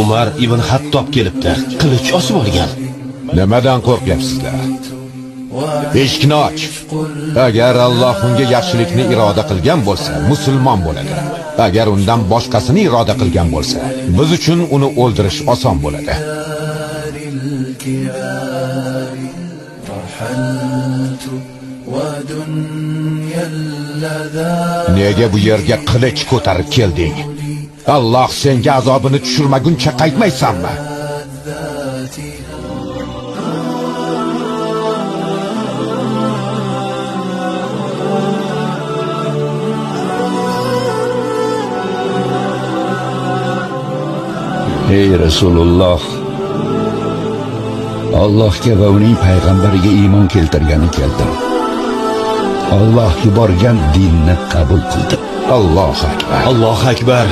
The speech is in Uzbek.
Umar ibn Hattob kelibdi, qilich osib olgan. Nimadan qo'rqyapsizlar? Eshikni och. Agar Alloh unga yaxshilikni iroda qilgan bo'lsa, musulmon bo'ladi. Agar undan boshqasini iroda qilgan bo'lsa, biz uchun uni o'ldirish oson bo'ladi. Nega bu yerga qilich ko'tarib kelding? Alloh senga azobini tushirmaguncha qaytmaysanmi? Ey Rasululloh, Allohga va uning payg'ambariga iymon keltirgani keldim. Alloh yuborgan dinni qabul qildim. Allohu akbar. Allohu akbar.